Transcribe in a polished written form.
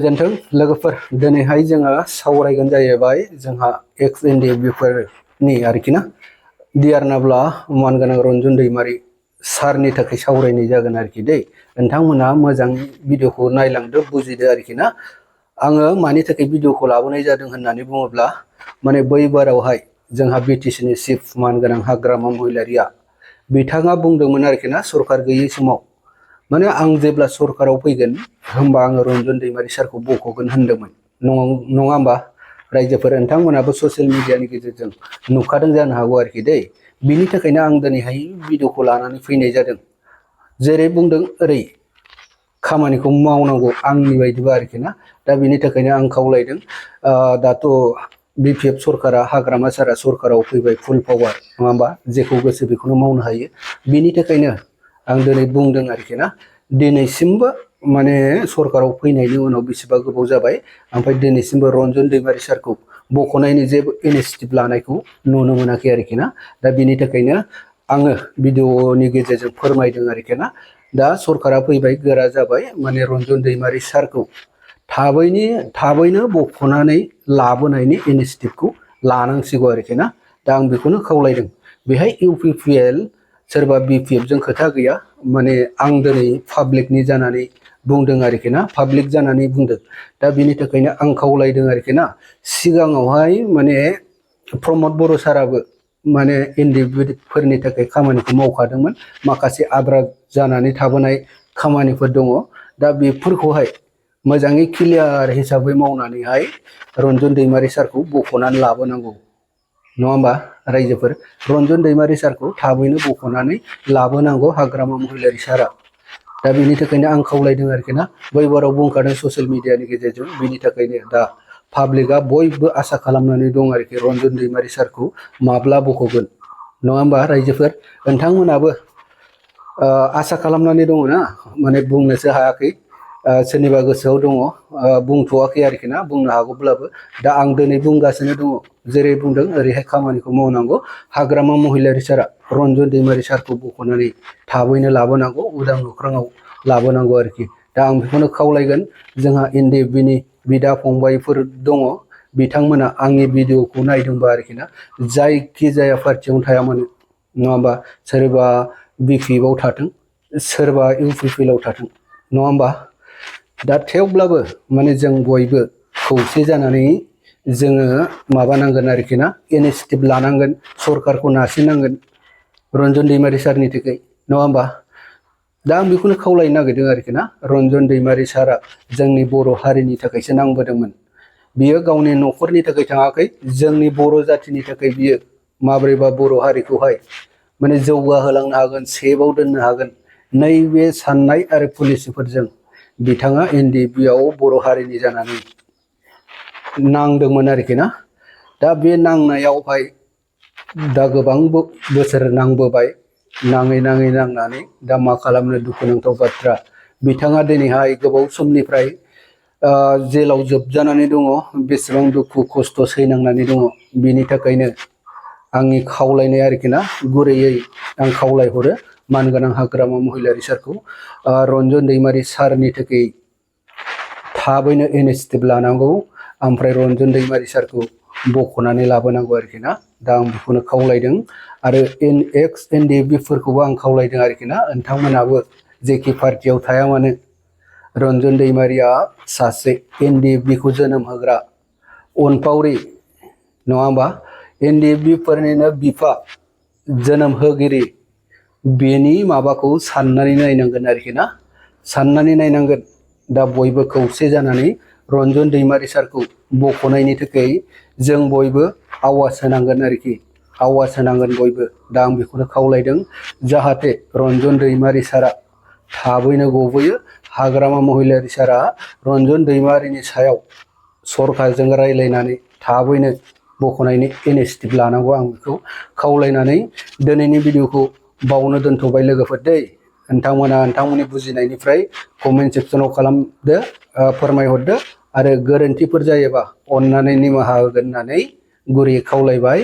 गोजोन्थों लोगोफोर दिनैहाय जोङो सावरायगोन जाहैबाय जोंहा एक्स एनडिएफबिफोरनि आरोखि ना दियारनाब्ला मानगोनां रन्जन दैमारि सारनि थाखाय सावरायनाय जागोन आरोखि दै नोंथांमोना मोजां भिडिअखौ नायलांदो बुजिदो आरोखि ना आङो मानि थाखाय भिडिअखौ लाबोनाय जादों होननानै बुङोब्ला माने बै बारावहाय जोंहा बिटिसिनि चिफ मानगोनां हाग्रामा महिलारिया बिथाङा बुंदोंमोन आरोखि ना सरकार गैयै समाव माने आं जेब्ला सरकाराव फैगोन होमबा आङो रन्जन दैमारि सारखौ बख'गोन होनदोंमोन नङा होमबा रायजोफोर नोंथांमोनाबो ससियेल मिडियानि गेजेरजों नुखादों जानो हागौ आरोखि दै बिनि थाखायनो आं दिनैहाय भिडिअखौ लानानै फैनाय जादों जेरै बुंदों ओरै खामानिखौ मावनांगौ आंनि बायदिबा आरोखि ना दा बिनि थाखायनो आं खावलायदों दाथ' बिपिएफ सरकारा हाग्रामा सारा सरकाराव फैबाय फुल पावार नङा होमबा जेखौ गोसो बेखौनो मावनो हायो बिनि थाखायनो आं दिनै बुंदों आरोखि ना दिनैसिमबो माने सरकाराव फैनायनि उनाव बेसेबा गोबाव जाबाय ओमफ्राय दिनैसिमबो रन्जन दैमारि सारखौ बख'नायनि जेबो इनिसिएटिभ लानायखौ नुनो मोनाखै आरोखि ना दा बिनि थाखायनो आङो भिडिअनि गेजेरजों फोरमायदों आरोखि ना दा सरकारा फैबाय गोरा जाबाय माने रन्जन दैमारि सारखौ थाबैनो बख'नानै लाबोनायनि इनिसिएटिभखौ लानांसिगौ आरोखि ना दा आं बेखौनो खावलायदों बेहाय इउपिपिएल सोरबा बिपिएफजों खोथा गैया माने आं दिनै पाब्लिकनि जानानै बुंदों आरोखि ना पाब्लिक जानानै बुंदों दा बिनि थाखायनो आं खावलायदों आरोखि ना सिगाङावहाय माने प्रमद बर' साराबो माने एनडिएफबिफोरनि थाखाय खामानिखौ मावखादोंमोन माखासे आद्रा जानानै थाबोनाय खामानिफोर दङ दा बेफोरखौहाय मोजाङै क्लियार हिसाबै मावनानैहाय रन्जन दैमारि सारखौ बख'नानै लाबोनांगौ नङा होमबा रायजोफोर रन्जन दैमारि सारखौ थाबैनो बख'नानै लाबोनांगौ हाग्रामा महिलारि सारा दा बिनि थाखायनो आं खावलायदों आरोखि ना बै बाराव बुंखादों ससियेल मिडियानि गेजेरजों बिनि थाखायनो दा पाब्लिकआ बयबो आसा खालामनानै दं आरोखि रन्जन दैमारि सारखौ माब्ला बख'गोन नङा होमबा रायजोफोर नोंथांमोनाबो आसा खालामनानै दङ ना माने बुंनोसो हायाखै सोरनिबा गोसोआव दङ बुंथ'वाखै आरोखि ना बुंनो हागौब्लाबो दा आं दिनै बुंगासिनो दङ जेरै बुंदों ओरैहाय खामानिखौ मावनांगौ हाग्रामा महिलारि सारा रन्जन दैमारि सारखौ बख'नानै थाबैनो लाबोनांगौ उदां अख्राङाव लाबोनांगौ आरोखि दा आं बेखौनो खावलायगोन जोंहा एनडिएफबिनि बिदा फंबायफोर दङ बिथांमोना आंनि भिडिअखौ नायदोंबा आरोखि ना जायखि जाया पार्टियावनो थाया मानो नङा होमबा सोरबा बिपिएफआव थाथों सोरबा इउपिपिएलआव थाथों नङा होमबा दा थेवब्लाबो माने जों बयबो खौसे जानानै जोङो माबानांगोन आरोखि ना इनिसिएटिभ लानांगोन सरकारखौ नारसिननांगोन रन्जन दैमारि सारनि थाखाय नङा होमबा दा आं बेखौनो खावलायनो नागिरदों आरोखि ना रन्जन दैमारि सारा जोंनि बर' हारिनि थाखायसो नांबोदोंमोन बियो गावनि न'खरनि थाखाय थाङाखै जोंनि बर' जाथिनि थाखाय बियो माब्रैबा बर' हारिखौहाय माने जौगाहोलांनो हागोन सेफआव दोननो हागोन नैबे साननाय आरो पलिसिफोरजों बिथाङा एनडिएफबिआव बर' हारिनि जानानै नांदोंमोन आरोखि ना दा बे नांनायावहाय दा गोबां बोसोर नांबोबाय नाङै नांनानै दा मा खालामनो दुखुनांथाव बाथ्रा बिथाङा दिनैहाय गोबाव समनिफ्राय जेलाव जोबजानानै दङ बेसेबां दुखु खस्थ' सैनांनानै दङ बिनि थाखायनो आंनि खावलायनाय आरोखि ना गुरैयै आं खावलायहरो मानगोनां हाग्रामा महिलारि सारखौ रन्जन दैमारि सारनि थाखाय थाबैनो इनिसिएटिभ लानांगौ ओमफ्राय रन्जन दैमारि सारखौ बख'नानै लाबोनांगौ आरोखि ना दा आं बेखौनो खावलायदों आरो एक्स एनडिएफबिफोरखौबो आं खावलायदों आरोखि ना नोंथांमोनाबो जेखि पार्टियाव थाया मानो रन्जन दैमारिया सासे एनडिएफबिखौ जोनोम होग्रा अनफावरि नङा होमबा एनडिएफबिफोरनिनो बिफा जोनोम होगिरि बेनि माबाखौ साननानै नायनांगोन आरोखि ना साननानै नायनांगोन दा बयबो खौसे जानानै रन्जन दैमारि सारखौ बख'नायनि थाखाय जों बयबो आवाज होनांगोन आरोखि आवाज होनांगोन बयबो दा आं बेखौनो खावलायदों जाहाथे रन्जन दैमारि सारा थाबैनो गबोयो हाग्रामा महिलारि सारा रन्जन दैमारिनि सायाव सरकारजों रायज्लायनानै थाबैनो बख'नायनि इनिसिएटिभ लानांगौ आं बेखौ खावलायनानै दिनैनि भिडिअखौ बावनो दोनथ'बाय लोगोफोर दै नोंथांमोननि बुजिनायनिफ्राय कमेन्ट सेक्सनाव खालामदो फोरमायहरदो आरो गोरोन्थिफोर जायोबा अननानै निमाहा होगोन होननानै गुरैयै खावलायबाय।